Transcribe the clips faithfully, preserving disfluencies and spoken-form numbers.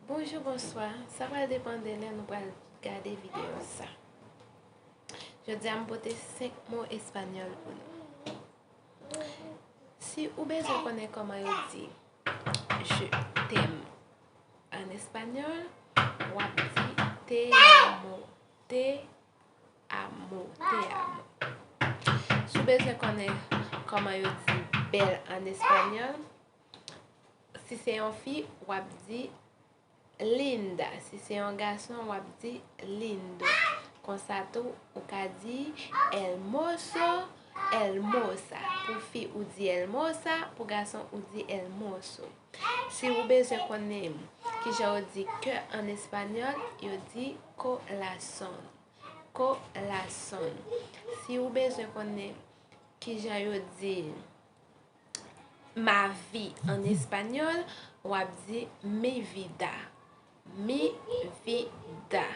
Bonjou, bonswa. Sa pral depann de lè nou pral gade videyo sa. Jodi a, m pote senk mo espanyòl pou nou. Si ou bezwen konnen kòman yo di je t'aime an espanyòl, w ap di te amo, te amo, te amo. Si w bezwen konnen kòman yo di bèl an espanyòl, si se yon fi, w ap di linda. Si se yon gason, w ap di lindo. Konsa tou, ou ka di hermoso, hermosa. Pou fi, ou di hermosa. Pou gason, ou di hermoso. Si ou bezwen konnen kijan yo di kè an espanyòl, yo di corazón. Corazón. Si ou bezwen konnen kijan yo di ma vie an espanyòl, w ap di mi vida. Mi vida.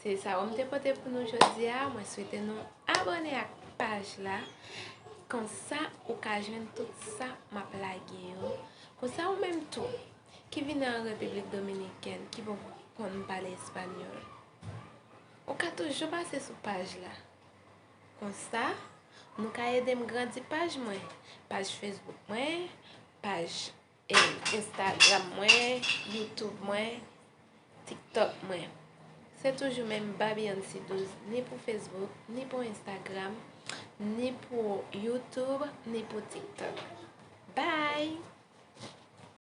Se sa yo m te pote pou nou jodi a. Mwen swete nou abòne ak paj la. Konsa, ou ka jwenn tout sa m ap lage yo. Konsa, ou menm tou, ki vin an Repiblik Dominikèn, ki poko konn pale espanyòl, ou ka toujou pase sou paj la. Konsa, nou ka ede m grandi paj mwen, paj Facebook mwen, paj, eh, Instagram mwen, YouTube mwen, TikTok mwen. Se toujou menm Babiancy douz, ni pou Facebook, ni pou Instagram, ni pou YouTube, ni pou TikTok. Bye!